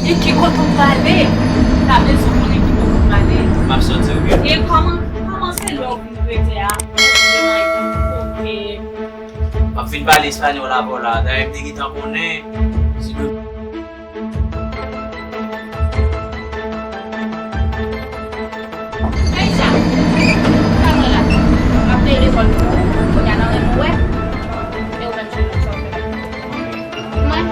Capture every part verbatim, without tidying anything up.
E ki kote w prale? M ta bezwen konnen ki kote w prale. M ap soti, wi. E kòman, kòman se lè w vin rete a? Kote? M ap vin pale espanyòl avè w la. Dayè, m te gentan konnen. Si Keisha, sa mwen la. M ap peye lekòl pou ou. Kounye a nan renmen w wè. E ou menm, cheri, sa w fè la? Mwen?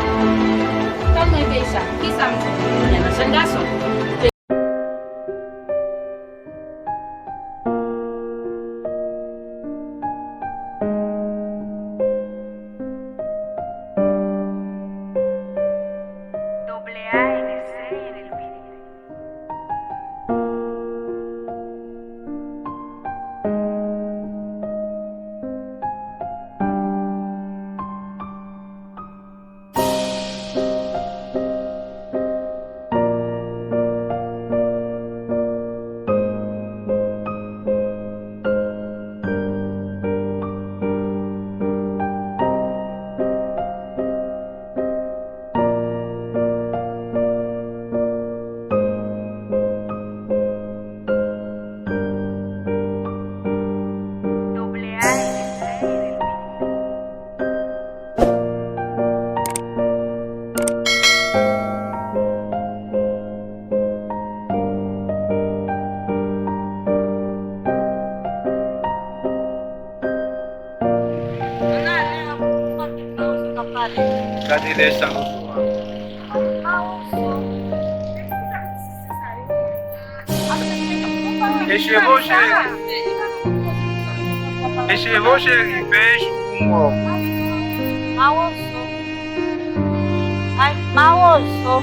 Tann mwen, Keisha. Kisa m di w? Kounye a nan jèn gason. Doble A en el C y en el B. Gade lè sa nou sou a. Echevo cheri. Echevo cheri, peye chou pou mwen. Mawozo. Ay, mawozo.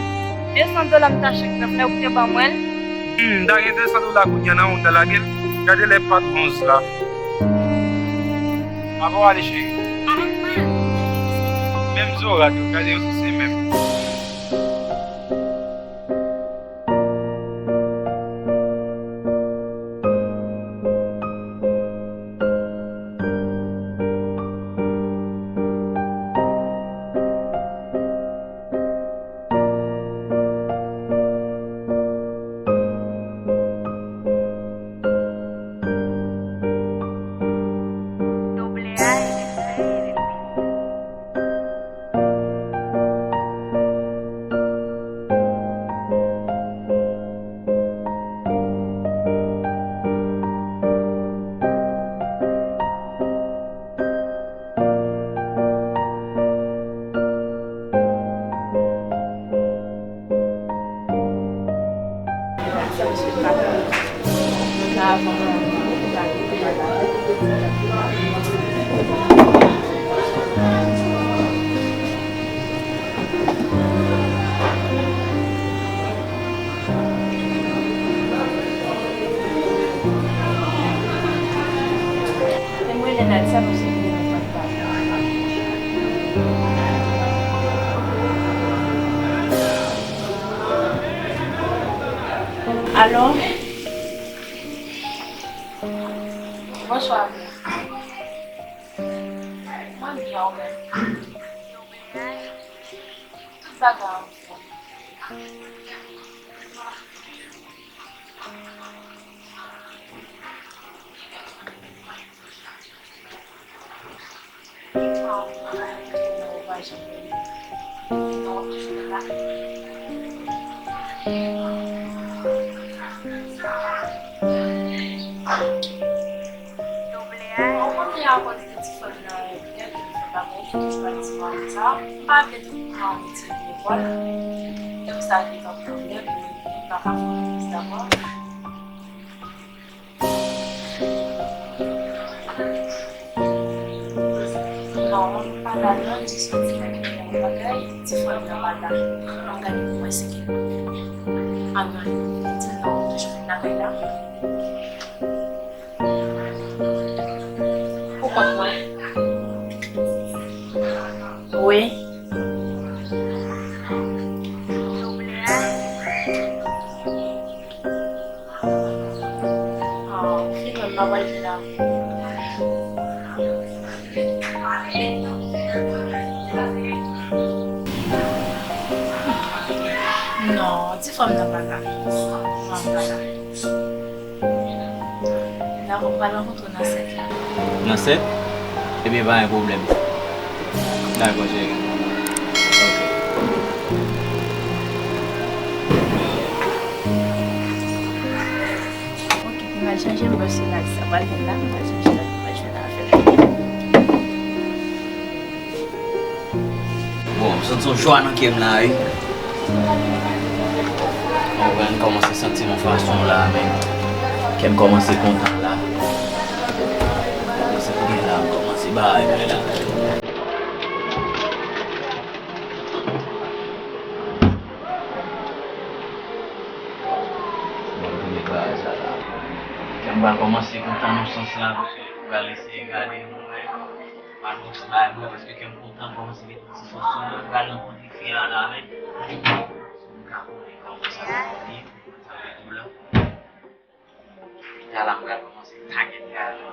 De san dola m ta chèk nan frè ou te ban mwen. Hmm, m ta gen de san dola kounye a nan ou ta lage l. Gade lè pat onz la. Avè w ale cheri. Menm zorat yo, gade yo sou se menm. Alo? Bonswa. Mwen byen, ou menm? Tout bagay anfòm. Bon, kounye a, akoz de ti frè m nan, lè ke li fè bagay, li toujou ap di mwen konsa, m pa vle tout tan retire lekòl. Se pou sa li t ap pwoblèm, li pa ka fè anplis dabò. Non, m pa la non, li soti nan yon bagay, ti frè m nan pa la. An gade pou wè si gen anyen li di l non, m toujou vin lakay la. Pou kont mwen. Wi. Ah, ok, mwen pa pral vin la. Fanm nan pa la. Fanm pa la. N ap pral rankontre w nan sèt la. Nan sèt? Ebyen, pa gen pwoblèm. Dakò, cheri. Ok. Ok, m pral chanje m, paske la, sa pral vin la, m pral chanje la, m pral jwenn avè l. Bon, m santi yon jwa nan kè m la, wi. Mwen kòmanse santi m yon fason la, men kè m kòmanse kontan la. Se pou gen la, m kòmanse bay, bay la. Bon, premye bagay sa la. Kè m pral kòmanse kontan nan sans la, paske m pral eseye gade, mwen, pa nou ti bagay, mwen, paske kè m kontan, m kòmanse met ti sòs sou mwen, m pral rankontre fi a la, men. M ka konnen kòman sa va ye, sa vle di la. Pita la, m pral kòmanse tagèt gade.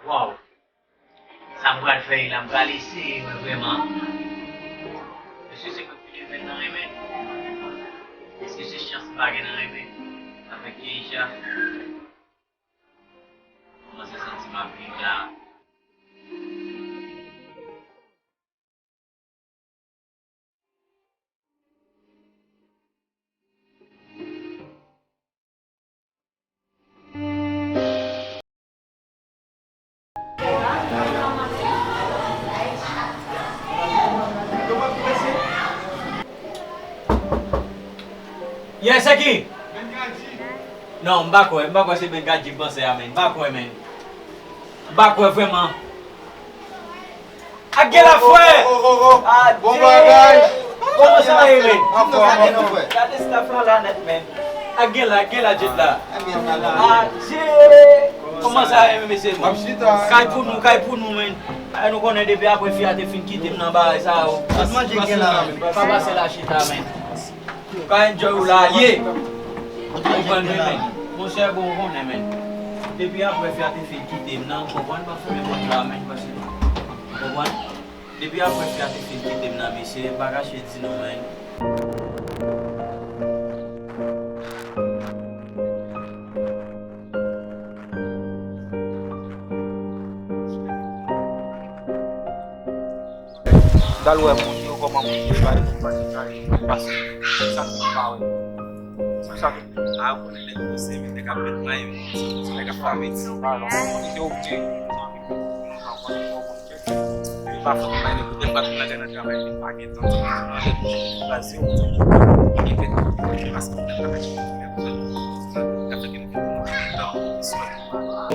Waw! Sa m pral fè la, m pral eseye, mwen, vrèman. Mesye, se mwen ki leve nan renmen. Èske se chans m pa gen nan renmen? Avèk Keisha. Kòmanse santi m ap viv la. Yes, se ki? Non, m pa kwè, m pa kwè se Ben Gadji m panse a, men. M pa kwè, men. M pa kwè vrèman. Ak gen la, frè! Oh, oh, oh, oh. Adye! Bon bagay! Kòman sa ye, men? Anfòm, anfòm. Gade staff lan la nèt, men. Ak gen la, ak gen la, Jet la. Adye! Kòman sa ye, men, mesye, men? Kay pou nou, kay pou nou, men. Ay, nou konnen depi apre fi a te fin kite m nan bagay sa yo. Pa pase la chita, men. Ou ka enjoy ou la, ye. Ou konprann, men, men. Monchè, bon, ou konnen, men. Depi apre fi a te fin kite m nan, ou konprann, m ap fèmen pòt la, men, paske, ou konprann? Depi apre fi a te fin kite m nan, mesye, m pa kache di nou, men. M t al wè moun yo, kòman moun yo bay nou, bay nou, bay nou, pase sa nou pa wè. Se pou sa ke a konnen nèg yo se nèg ap met may, se nèg ap fè meti. Se oblije. Yo pa fè bay nèg yo, dèfwa tout nèg nan travay, li pa gen tan. Nan lè nou pa zero tan, li gen tan, paske nou travay.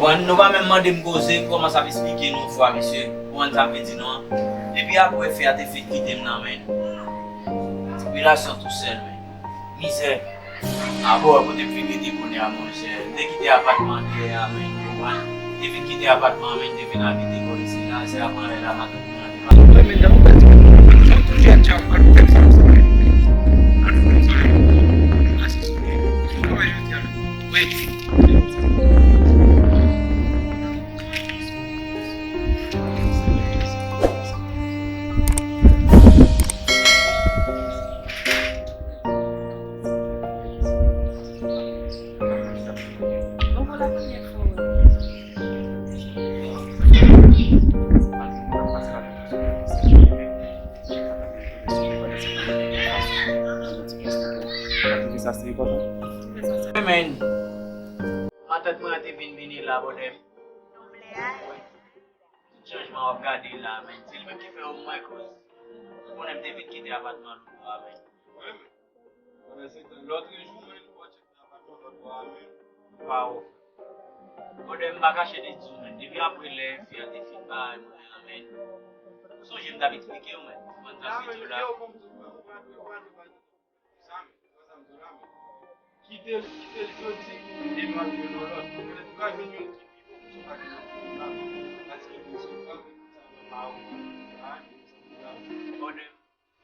Bon, nou pa menm mande m koze, m kòmanse ap esplike nou fwa, mesye. Ou konprann sa m vle di nou an? Depi apre fi a te fin kite m nan, men. Relasyon tou sèl, men. Mizè. Abò, kote m fin rete kounye a, monchè. M te kite apatman dèyè a, men. Ou konprann? M te vin kite apatman, men, m te vin abite bò isi la. Se apre la, matant mwen an te pati. Wi, men, dan ou pèdi. Mwen toujou ap di w, an nou fè sa, an nou fè sa. Asiste. Ou konprann jodi a? Wi. Sa se enpòtan. Men, matant mwen an te vin vini la, bòdè. Tout chanjman w ap gade la, men. Se li menm ki fè omwen koz. Ou konnen m te vin kite apatman lou a, men. Wi, men. Pandan se tan, lòt jou, men, ou tcheke apatman lòt bò a, men. Waw. Bòdè, m pa kache de di w, men. Depi apre lè fi a te fin bay mwen an, men. Ou sonje m t ap eksplike w, men. Mwen t ap di w la. Sa, men, sa, sa m di w la, men. Kite l, kite l jodi, demen w ap jwenn yon lòt. Petèt ou ka jwenn youn ki pi bon, ou ka jwenn youn ki pi mal. Paske moun se fanm, sa nan pa ou, pa, sa m di w la, men. Bòdè,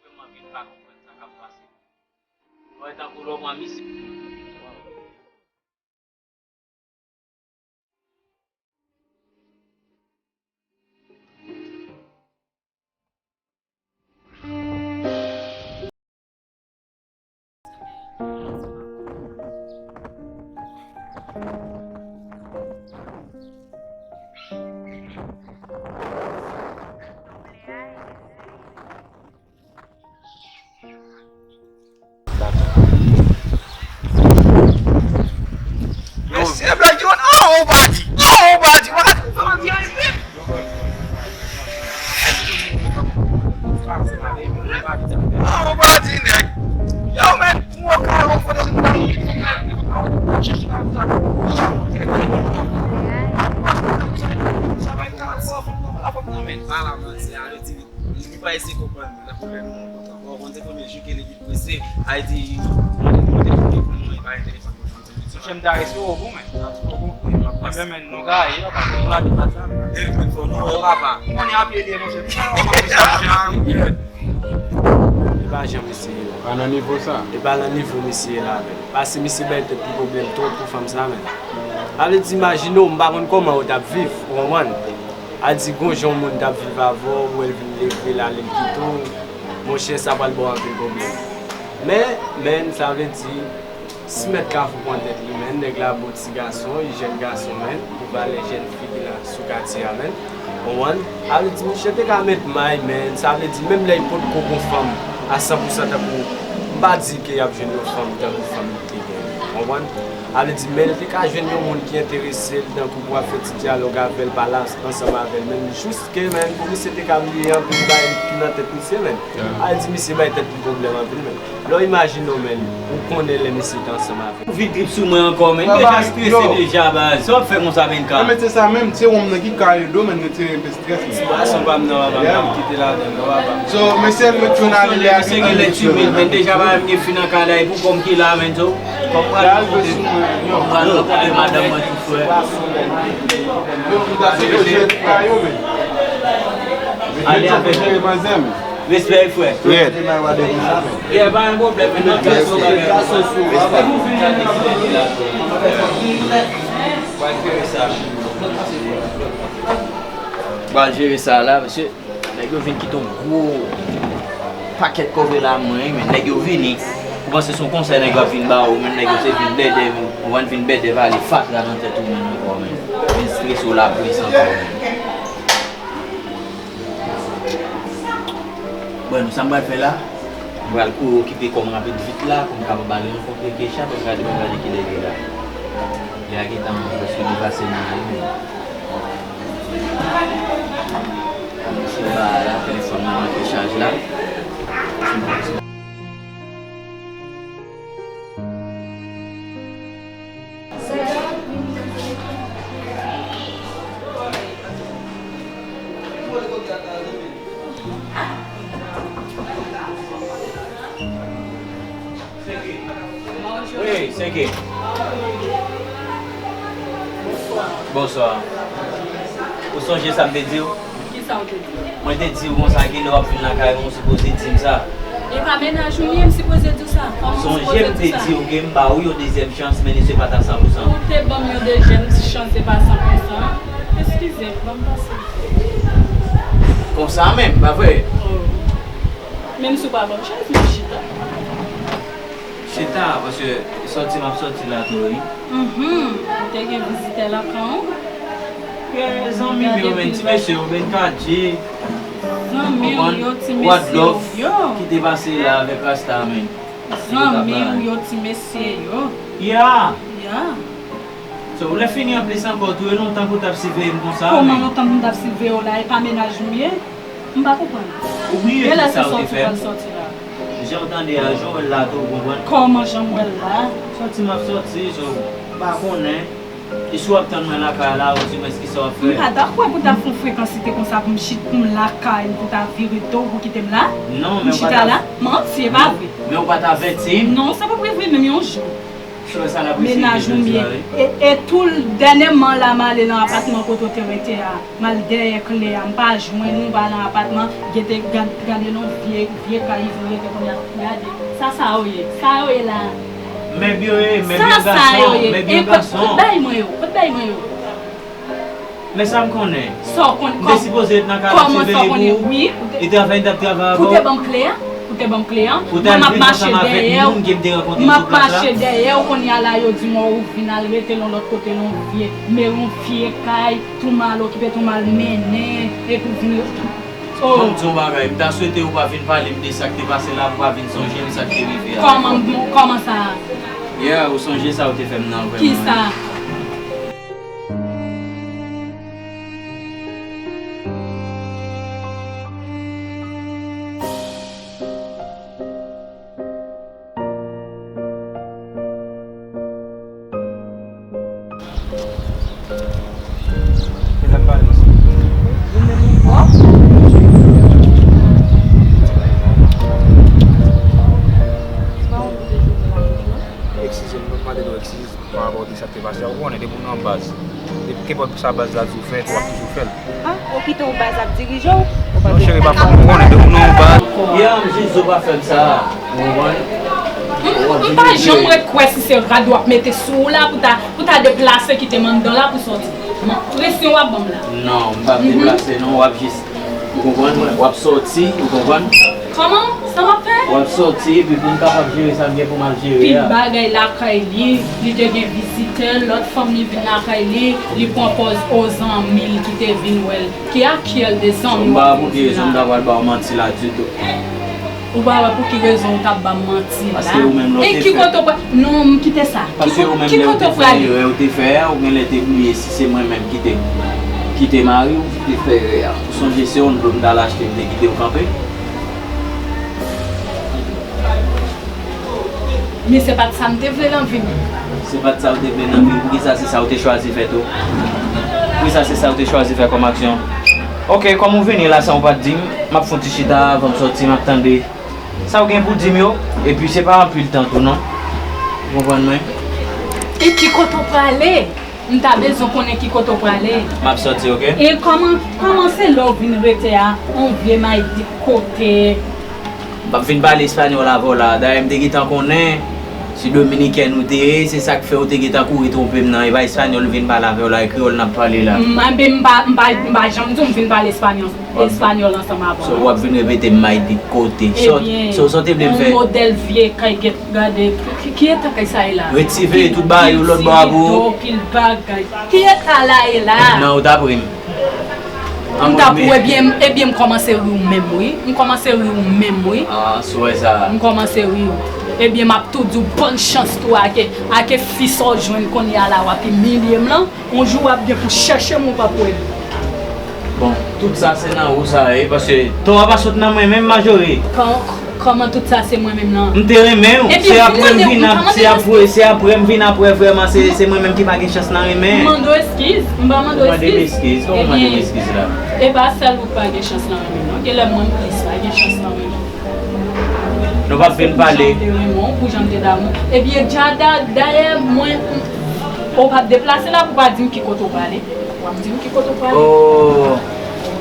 vrèman vin pa konprann sa k ap pase. Lò mwen misye. Mesye, black, you want, oh, body, oh, body, what? Oh, body, nèg. Yo, man, mwen ka yon fò de Li pa eseye konprann mwen, nan pwoblèm mwen kontan. Bon, konn se premye jou ke li vin prese, a di, mwen, mwen te konprann mwen, li pa enterese. Monchè, m ta resi o gou, men. Enben, men, nou gaye, papa. Nou la di papa. E, men fò nou wè papa. Ou konnen apye li ye, monchè. E pa jan misye ye. Pa nan nivo sa. E pa nan nivo misye ye la, men. Pase misye bay tèt li pwoblèm twòp pou fanm sa, men. Sa vle di, imajine w, m pa konn kòman ou t ap viv, ou konprann? A di, gon jan yon moun t ap viv avè w, ou wè l vin leve l ale l kite w, monchè, sa pral ba w anpil pwoblèm. Men, men, sa vle di, si mèt Kafou pran tèt li, men, nèg la bon ti gason, li jèn gason, men, pou valè jèn fi ki la sou katye a, men. Ou konprann? Sa vle di, misye te ka met may, men, sa vle di, menm lè li potko gon fanm a san pou san tankou, m pa di ke y ap jwenn yon fanm tankou fanm li te gen, ou konprann? Sa vle di, men li te ka jwenn yon moun ki enterese l, tankou pou ap fè ti dyalòg avè l, pale ansanm avè l, men jis ke, men, pou misye te ka bliye anpil bagay ki nan tèt misye, men. Sa vle di, misye bay tèt li pwoblèm anpil, men. Lè w imajine w, men, ou konnen lè misye te ansanm avè l. Ou vin trip sou mwen ankò, men. M deja strese deja, baz. Sa w ap fè konsa, men, ka? Men se sa menm, se wonm nan ki ka ede w, men, retire enpe strès, men. Ti bwason pa m nan, papa, m pa m kite ladann, non, papa. So, mesye, nou tchon ale la. Misye gen lè timid, men, deja, papa, m gen fi nan kay la, e pou kòm ki la, men, so. Kòm pral rankontre, kòm pral rankontre madanm mwen tou, frè. Ale avèk. Respè, frè. Yeah, pa gen pwoblèm, men nan kay sa, bagay. Pral jere sa. Pral jere sa la, mesye. Nèg yo vin kite yon gwo pakèt kòve la, mwen, men nèg yo vini. Ou panse se yon konsèy nèg yo ap vin ba ou, men nèg yo se vin bèdè, ou konprann, vin bèdè vale fatra nan tèt ou, men ankò, men. Vin strese w la plis ankò, men. Bon, nou sa m pral fè la? M pral kouri okipe kò m rapid vit la pou m kapab ale rankontre Keisha pou m gade, pou m gade kilè li la. Lè a gentan prèske depase nan la, wi, men. Se pa la, telefòn nan manke chaj la. Wi, seke. Bonswa. Ou sonje sa m te di w? Kisa w te di? Mwen te di w konsa ke lè w ap vin lakay mwen, ou sipoze di m sa. E pa mennaj ou m ye, m sipoze di w sa? Kòman m sipoze di w sa? Sonje m te di w ke m ba ou yon dezyèm chans, men li se pa ta san pou san. Ou te ban m yon dezyèm chans, se pa san pou san. Eskize, ban m pase. Konsa menm, pa vre? Oh. Menm si w pa ban m chans, m chita. Chita, paske sòti m ap sòti la tou, wi. Mhm. Ou te gen vizitè lakay ou? Zanmi m yo, men ti mesye yo, men Kadji. Zanmi w yo, ti mesye yo. Ki te pase la avèk Rasta, men. Zanmi w yo, ti mesye yo. Ya. Ya. So, lè fini anplis ankò, tou e lontan pou w t ap siveye m konsa, men. Kòman lontan pou m t ap siveye w la, e pa mennaj ou m ye? M pa konprann. Ou bliye tout sa ou te fè? Jan w tande a, jan w wè l la tou, ou konprann? Kòman jan m wè l la? Sòti m ap sòti, so, m pa konnen. E si w ap tann mwen lakay la, ou di mwen kisa w ap fè? M pa ta kwè pou ta fè yon frekansite konsa pou m chit, pou m lakay, pou ta vire do w pou kite m la? Non, men ou pa ta. M chita la? Manti, e pa vre. Men ou pa ta avèti m? Non, sa pa vre, vre, menm yon jou. Mennaj ou m ye. E, e tou dènyèman la, m ale nan apatman kote w te rete a. M al dèyè kle a. M pa jwenn ou, m pa nan apatman. Gete, gad-, gade non vye, vye kay izolan kounye a. Gade. Sa, sa yo ye. Sa yo ye la. Mèb yo ye, mèb yo gason, mèb yo gason. Kote bay mwen yo? Kote bay mwen yo? Men sa m konnen. Sa w konn, m te sipoze ret nan kay la, m siveye pou ou. Wi. E travay m t ap travay avè w. Pou te ban m kle a? Pou te ban m kle a? Pou te al viv ansanm avèk moun ke m te rankontre sou plas la? M ap mache dèyè w, kounye a la yo di m ou vin al rete nan lòt kote, nan yon vye, men yon vye kay, tou mal okipe, tou mal mennen, epi w vin rete. Oh. Ban m di w yon bagay, m ta swete ou pa vin pale m de sa k te pase la, pou w pa vin sonje m sa k te rive a. Kòman, kòman sa? Yeah, ou sonje sa ou te fè m nan vrèman. Kisa? Eskize m, m ap mande nou eskize. Pa rapò de sa k te pase a, ou konnen depi w nan baz, depi kenpòt sa baz la di w fè, w ap toujou fè l. Ah, ou kite yon baz ap dirije w? Non, cheri, pa fòt mwen, ou konnen depi w nan yon baz. Yeah, m jis di w pa fè m sa, ou konprann? M, m pa janm ret kwè si se rad w ap mete sou ou la pou ta, pou ta deplase kite m anndan la pou sòti. M, presyon w ap ban m la. Non, m p ap deplase non, w ap jis Ou konprann mwen? W ap sòti, ou konprann? Kòman? Sa m ap fè? W ap sòti, epi pou m kapab jere sa m gen pou m al jere a. Pi bagay lakay li, li te gen vizitè, lòt fanm li vin lakay li, li pran pòz o zanmi l ki te vin wè l. Ki a kyèl de zanmi w ap vin di la? M pa pou ki rezon m ta pral ba w manti la ditou. Ou pa wè pou ki rezon ou t ap ban m manti la? Paske ou menm lè w te fè. E ki kote w pra-, non, m kite sa. Paske ou menm lè w te fè erè ou te fè a, ou genlè te bliye si se mwen menm ki te, ki te mari w ki te fè erè a. Ou sonje se yon dlo m t al achte m te kite w kanpe? Men se pa t sa m te vle nan vi m. Se pa t sa w te vle nan vi w? Poukisa se sa w te chwazi fè tou? Poukisa se sa w te chwazi fè kòm aksyon? Oke, kòm ou vini la san w pa t di m, m ap fè yon ti chita avan m sòti, m ap tande sa w gen pou di m yo, epi se pa anpil tan tou non. Ou konprann mwen? E ki kote w prale? M ta bezwen konnen ki kote w prale. M ap sòti, oke? E kòman, kòman se lè w vin rete a, yon vye maydi kote? M p ap vin pale espanyòl avè w la. Dayè, m te gentan konnen se dominikèn ou te ye, se sa k fè w te gentan kouri twonpe m nan. E pa espanyòl m vin pale avè w la, e kreyòl n ap pale la. M, m pa, m pa, m pa janm di w m vin pale espanyòl. Espanyòl ansanm avè w. So, w ap vin repete m maydi kote. So, so, sa w te vle m fè? Ebyen, yon modèl vye kay, gade, ki, ki eta kay sa ye la? Ret siveye tout bagay yo lòt bò a pou ou. Pil rido, pil bagay. Ki eta la ye la? Non, ou t ap ri m. M t ap ri w, ebyen, ebyen, m kòmanse ri w menm, wi. M kòmanse ri w menm, wi. Ah, si w wè sa. M kòmanse ri w. Ebyen, m ap tou di w bòn chans tou, ake, ake fi sa w jwenn kounye a la, w ap imilye m lan. Yon jou w ap gen pou chèche m, ou p ap wè m. Bon, tout sa se nan ou sa ye, paske tò a pa sot nan mwen menm, Majori. Kò-, kòman tout sa se mwen menm nan? M te renmen w, se apre m vin ap, se apre, se apre m vin apre vrèman, se, se mwen menm ki pa gen chans nan renmen. M mande w eskiz, m pa mande w eskiz. Ou mande m eskiz, kòman w mande m eskiz la? E pa sèl ou k pa gen chans nan renmen non, genlè mwen m plis pa gen chans nan renmen. Nou p ap vin pale. Pou jan m te renmen w, pou jan m te damou. Ebyen, dja da-, dayè, mwen, ou p ap deplase la pou w pa di m ki kote w prale. W ap di m ki kote w prale. Oh,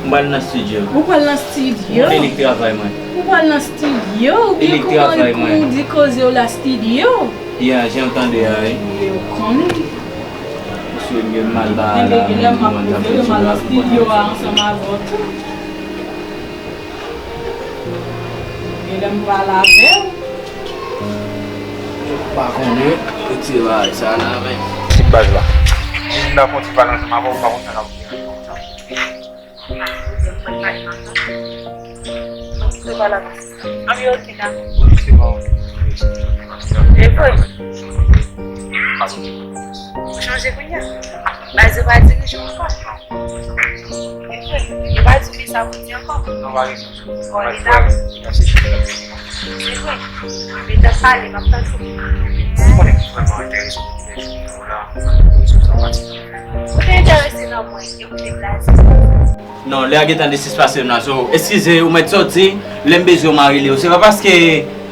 m pral nan estidyo. Ou pral nan estidyo? Elik travay mwen. Ou pral nan estidyo? Oubyen kòman, kòman w di koze w la estidyo? Yeah, jan w tande a, wi. Ou konnen. Mesye, m gen mal ba la. Enben, genlè m ap pwofite m al nan estidyo a ansanm avè w tou. Genlè m pale avè w. Pa konnen, retire bagay sa nan men. Ti baz la. Si m ta fè yon ti pale ansanm avè w, ou pa konn sa k ap vini konsa. Ou pale avè m. An, yo, ki ta? Wi, se bon. E vre? Ou chanje kounye a? Baz yo pa dirije w ankò. E vre? Yo pa di w ki sa pou di ankò. Non, pa gen sans. Bon, li la. Se vre. Men t ap pale, m ap tande w. Ou konnen m vrèman enterese nan sijè w la, sou sa w ap di. Ou te enterese nan mwen, e ou te blaze. Non, lè a gentan de sis pase m la, so, eskize, ou mèt sòti, lè m bezwen w, m a rele w. Se pa paske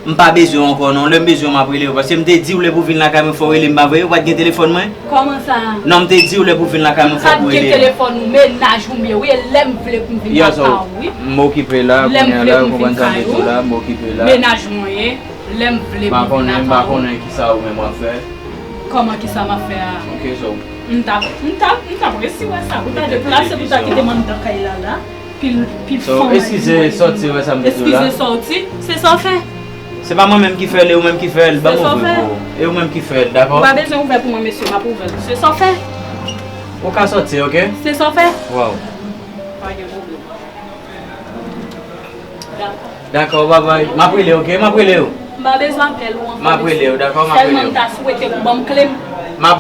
m pa bezwen w ankò, non, lè m bezwen w, m ap rele w. Paske m te di w lè pou w vin lakay mwen, fò w rele m, pa vre? Ou pa t gen telefòn mwen? Kòman sa? Non, m te di w lè pou w vin lakay mwen, fòk ou rele m. M pa t gen telefòn ou, mennaj ou m ye, wi, e lè m vle pou m vin lakay ou, wi. M okipe la, kounye a la, ou konprann sa m di w la, m okipe la. Mennaj mwen ye. Lè m vle m vin la pa ou. M pa konnen, m pa konnen kisa ou menm w ap fè. Kòman kisa m ap fè a? Ok, so. M t ap, m t ap, m t ap resi wè sa. Pou ta deplase, pou ta kite m anndan kay la la. Pil, pil fanm. So, eskize, sòti, wè sa m te di w la. Eskize, sòti. Se sa w fè. Se pa mwen menm ki fè l, e ou menm ki fè l. Ban m ouvri pou ou. E ou menm ki fè l, dakò? Ou pa bezwen ouvè pou mwen, mesye, m ap ouvè l. Se sa w fè. Ou ka sòti, ok? Se sa w fè. Waw. Pa gen pwoblèm. Dakò. Dakò, babay. M ap rele, ok? M ap rele w. M pa bezwen apèl ou ankò, mesye. M ap rele w, dakò? M ap rele w. Sèlman m ta swete ou ban m kle m. M ap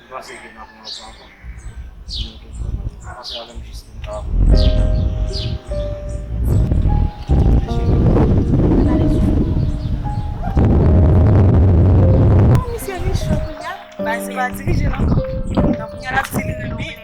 Ou panse ke m ap pran lòt sa ankò? Panse avè m jis pou m ka. Misye vin cho kounye a, bay se pa dirije l ankò. Donk kounye a l ap di li renmen.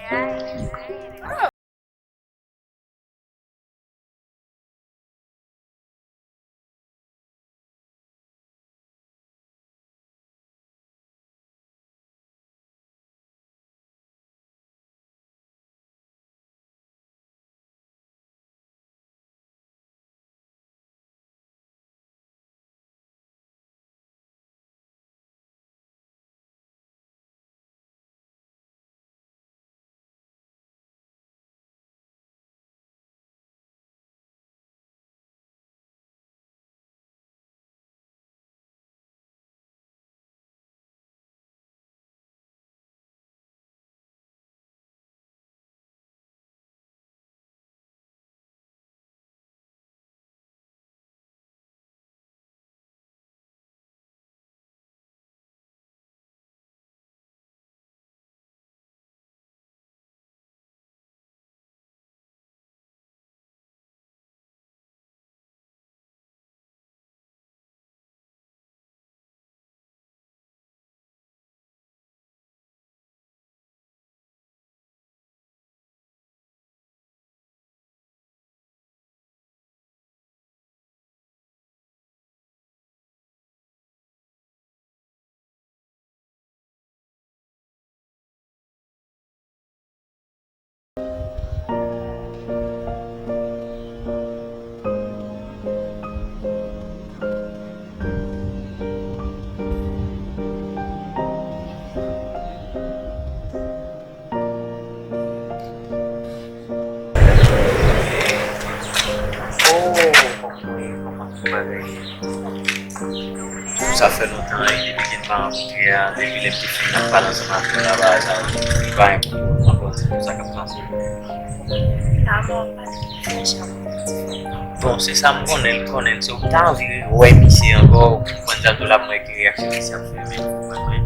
Sa fè lontan, e depi ke n pa rankontre a, depi lè m te fin ap pale ansanm avè w la, bagay sa li pa enpòtan ankò, di m sa k ap pase. Bon, se sa m konnen, l konnen l, so m ta anvi wè misye ankò, ou konprann, jan tou l ap wè ki reyaksyon misye ap fè, men ou konprann mwen.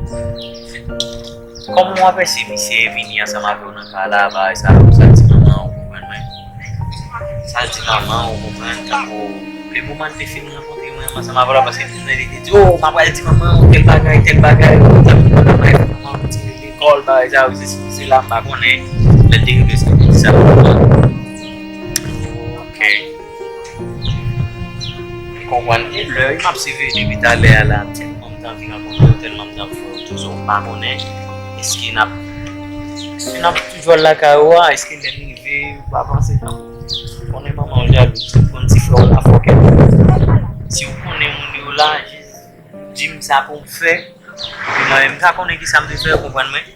Kòman w apresye misye vini ansanm avè w nan kay la, bagay sa, sa l di manman w, ou konprann mwen? Sa l di manman w, ou konprann? Tankou, le moman n te fin rankontre mwen ansanm avè w la, paske m konnen li te di, "Oh, m ap pral di manman w tèl bagay, tèl bagay, ou t ap di manman w, manman w ti lekòl, bagay sa yo, se sesi, se la, m pa konnen." Lè l te rive, sa l te di sa. Ok. M konprann. E lè m ap siveye depi talè a la, tèlman m t anvi rankontre w, tèlman m t anvi wè w, toujou m pa konnen. Èske n ap, èske n ap toujou al lakay ou a? Èske lè m rive, ou pa panse tankou, konnen manman w jalou, ou konn ti frè w la fòkè. Si w konnen moun yo la, jis di m sa pou m fè. Epi mwen menm, m ka konnen kisa m te fè, ou konprann mwen?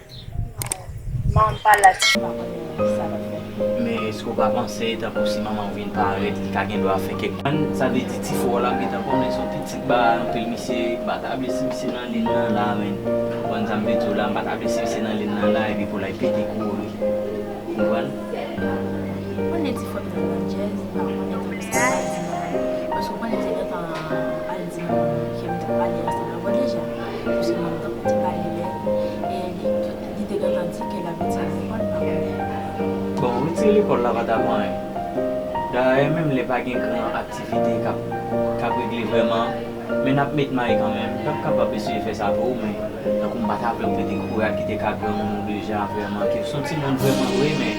Non, m pa la, ti, m pa konnen sa l ap fè. Men èske w pa panse tankou si manman w vin parèt, li ka gen dwa fè kèk, sa vle di ti frè w la, m gentan konnen se yon pitit ba anpil misye, m pa ta vle si misye nan liy nan la, men ou konprann sa m vle di w la, m pa ta vle si misye nan liy nan la, epi pou l al pete kouri. Ou konprann? Konnen ti frè m nan Landjèz, m pa konnen tankou sa l al di manman. Paske w konnen te gentan al di manman ke m t ap pale ansanm avè w deja. Paske manman tankou te pale lè, e li, li te gentan di ke l ap retire lekòl, m pa konnen. Bon, retire lekòl la pa t ap anyen. Dayè, menm lè pa gen gran aktivite k ap, k ap regle vrèman, men n ap met may kanmenm. N ap kapab eseye fè sa pou ou, men tankou m pa ta vle w pete kouri al kite kay granmoun ou deja, vrèman, ke w se yon timoun vrèman vre, men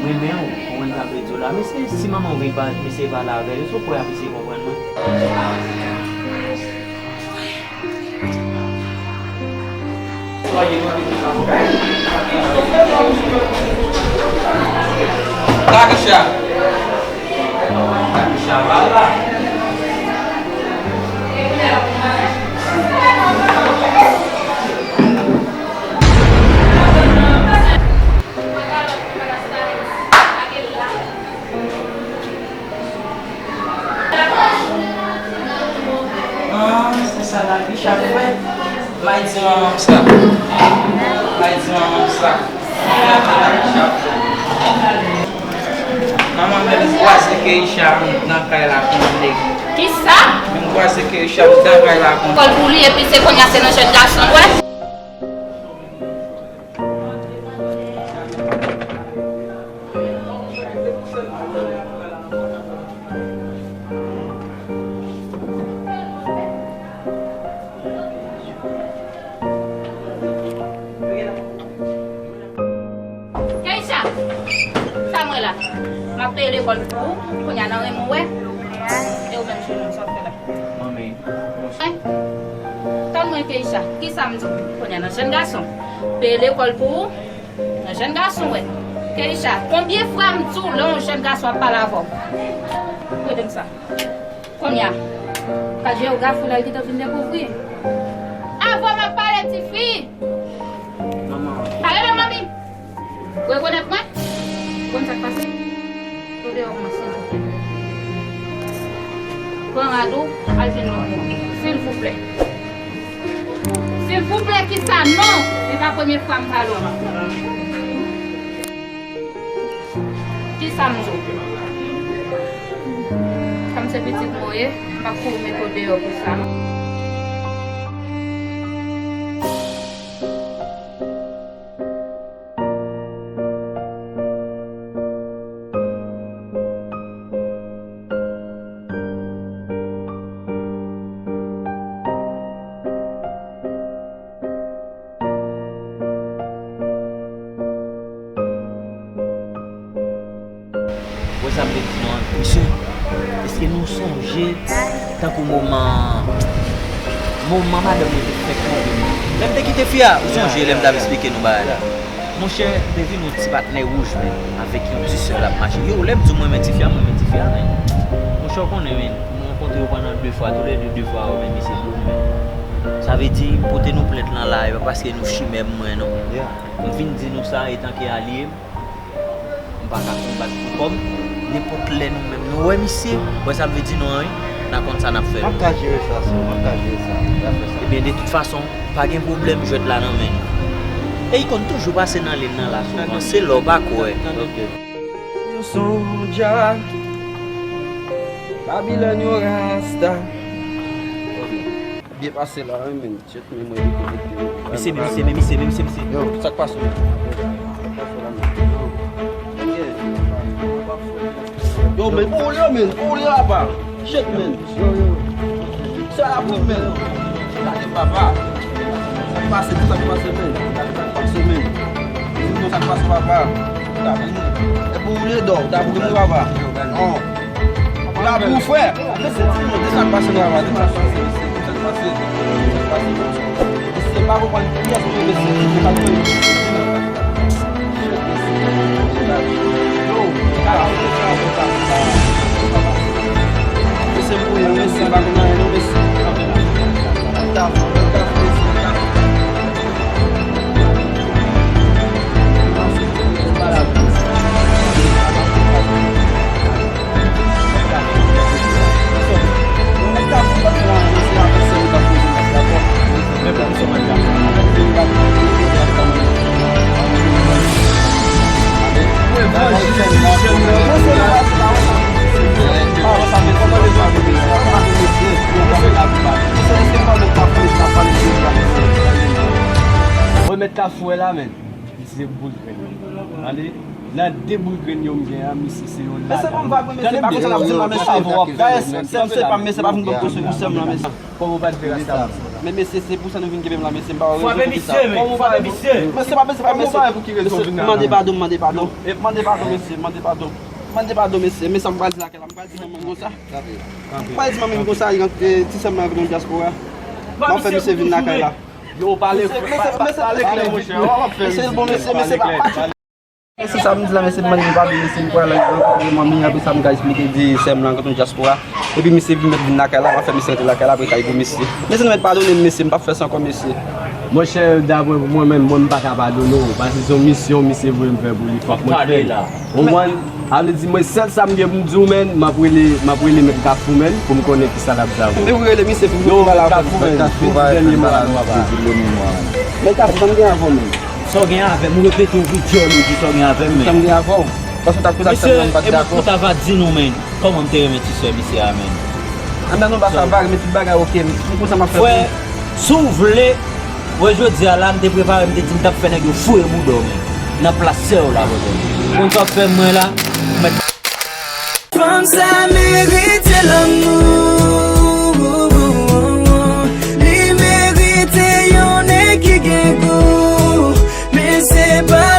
m renmen w, ou konprann sa m vle di w la. Men se si manman w vin pa, m eseye pale avè l, se w kwè y ap eseye konprann mwen? Soyez dans les travaux. Lavicha. Lavicha pa la. Ah, se sa Lavicha ap fè. M a di manman m sa. M a di manman m sa. Manman, men m kwaze Keisha nan kay la kon nèg. Kisa? Men m kwaze Keisha nan kay la kon nèg. Kòl pou li, epi se kounye a se nan jèn gason l wè. Keisha, sa mwen la. M ap peye lekòl pou ou. Kounye a nan renmen w wè. E ou menm, cheri, sa w ap fè la? Manmi. Hein? Tann mwen, Keisha. Kisa m di w? Kounye a nan jèn gason. Peye lekòl pou ou. Nan jèn gason, wè. Keisha, konbyen fwa m di w lè yon jèn gason ap pale avè w? Kote m sa? Kounye a, kat jewograf ou la, l gentan vin dekouvri. Avan m ap pale, tifi! Manman. Pale non, manmi! Ou rekonèt mwen? Ou konn sa k pase? Ou deyò mwen, silvouplè. Pran rad ou, al jwenn manman w, silvouplè. Silvouplè, kisa non? Se pa premye fwa m pale w. Kisa m di w? Kòm se pitit mwen w ye, m p ap kouri mete w deyò pou sa, non. Wè sa m te di nou an, mesye, èske nou sonje tankou moman, moman madanm yo te fè kanpe m nan? Lè m te kite fi a, ou sonje lè m t ap esplike nou bagay la? Monchè, te vin yon ti patnè wouj, men, avèk yon ti sè l ap mache. Yo, lè m di w m renmen tifi a, m renmen tifi a, men. Monchè, w konnen, men, m rankontre yo pandan de fwa, toulède de fwa, yo, men, misye blòm, men. Sa vle di, m pote nou plent lan la, e pa paske nou chimè m, mwen, non. M vin di nou sa, etanke alye m, m pa ka konbat pou kò m. Nenpòt lè nou menm nou wè misye, wè sa m vle di nou an, wi. N a konn sa n ap fè. M ap ka jere sa, sè, m ap ka jere sa. N a fè sa. Ebyen, de tout fason, pa gen pwoblèm, jwèt la nan men nou. E li konn toujou pase nan liy nan la souvan. Se lè w pa kwè. Ok. Yo son djak. Babilòn yo rasta. Byen pase la, wi, men. Shit, men mwen evite mete yo. Misye, men misye, men misye, men misye, misye. Yo, sa k pase? Yo, men, pou ou li, men, pou ou li, papa. Shit, men. Yo, yo. Sa la pou, men. Gade, papa. Sa k pase, sa k pase, men. Sa k pase, men. Di m sa k pase, papa. E pou ou li, dò. Ou ta pou ou li, papa. Non. Bravo, frè. Mesye, di nou, de sa k pase la, de sa k pase, mesye, de sa k pase, de sa k pase. Mesye, pa konprann kiyès nou ye, mesye, se pa nou menm, mesye, di nou. Yo, mesye, m pou yo, mesye, pa konn anyen, non, mesye. Remèt kafou la, men. Misye boul grenn. Tande? Nan de boul grenn yo m gen an, misye se yon lagad. Mesye, pa konn vag, mesye, pa konn sa n ap di la, mesye. Mesye, pa, mesye, pa vin pran presyon pou sè m lan, mesye. Kòman w pa t vle rasta misye? Men mesye, se pou sa nou vin kenbe m la, mesye, m pa wè rezon pou kisa. Frape misye, men. Frape misye. Mesye, pa, mesye, pa, mesye. Mande padon, mande padon. Mande padon, mesye, mande padon. Mande padon, mesye. Men sa m pral di lakay la, m pral di manman m konsa. M pral di manman m konsa, e, ti sè m nan vin nan dyaspora. M ap fè misye vin lakay la. Yo, pale, pale klè, monchè. Mesye, bon, mesye, mesye, pa, pa, mesye, sa m di la, mesye, m mande padon, mesye, m pral rankontre manmi, apre sa, m ka eksplike di sè m la, rankontre dyaspora. Epi misye vin mèt vin lakay la, m ap fè misye rantre lakay la, apre kay pou misye. Mesye, nou mèt padone m, mesye, m p ap fè sa ankò, mesye. Monchè, daprè pou mwen menm, mwen m pa ka padone w. Paske se yon misyon misye voye m fè pou li. Fòk mwen fè l. Ou konprann? A vle di, mwen, sèl sa m gen pou m di w, menn, m ap rele, m ap rele mèt Kafou, menn, pou m konnen kisa l ap di avè w. Epi w rele misye pou, yo, mèt Kafou, menn, pou ti dènye mo a nou ap di. Mèt Kafou, sa m gen avè w, menn? Sa w gen avè m? Ou repete w pi djòl, ou di sa w gen avè m, menn. Sa m gen avè w? Paske w t ap koze ak sè m nan, m pa t dakò. Mesye, e mwen ta va di nou, menn. Kòman m te renmen ti sè misye a, menn. Ann nan, nou pa sa vare, men tout bagay oke. M konn sa m ap fè pou ou. Frè, si w vle, wè jodi a la, m te prepare, m te di m t ap fè nèg yo foure bouda w, menn. Nan plas sè w la, brother. Ou konn sa w ap fè mwen la? Mèt. Fanm sa merite lanmou. Li merite yon nèg ki gen gou. Men se pa